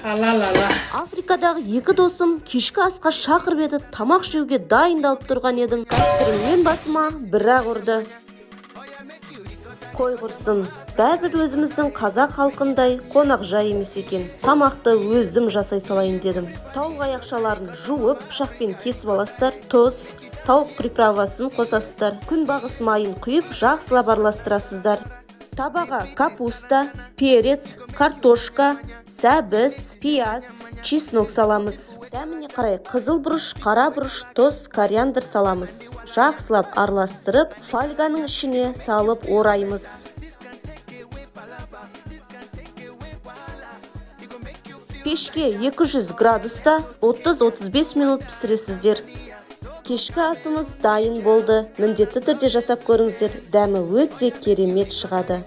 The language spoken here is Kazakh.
Ала-ла-ла. Африкадағы екі досым кешкі асқа шақырып еді. Тамақ жеуге дайындалып тұрған едім, кәстүріммен басыма бір-ақ ұрды. Қой құрсын, бәрібір өзіміздің қазақ халқындай қонақжай емес екен. Тамақты өзім жасай салайын дедім. Тауық аяқшаларын жуып, пышақпен кесіп аласыздар. Тұз, тауық приправасын қосасыздар. Күнбағыс майын құйып, жақсылап араластырасыздар. Табаға капуста, перец, картошка, сәбіз, пияз, чеснок саламыз. Дәміне қарай қызыл бұрыш, қара бұрыш, тұз, кориандр саламыз. Жақсылап араластырып, фольганың ішіне салып ораймыз. Пешке 200 градуста 30-35 минут пісіресіздер. Кешкі асымыз дайын болды. Міндетті түрде жасап көріңіздер, дәмі өте керемет шығады.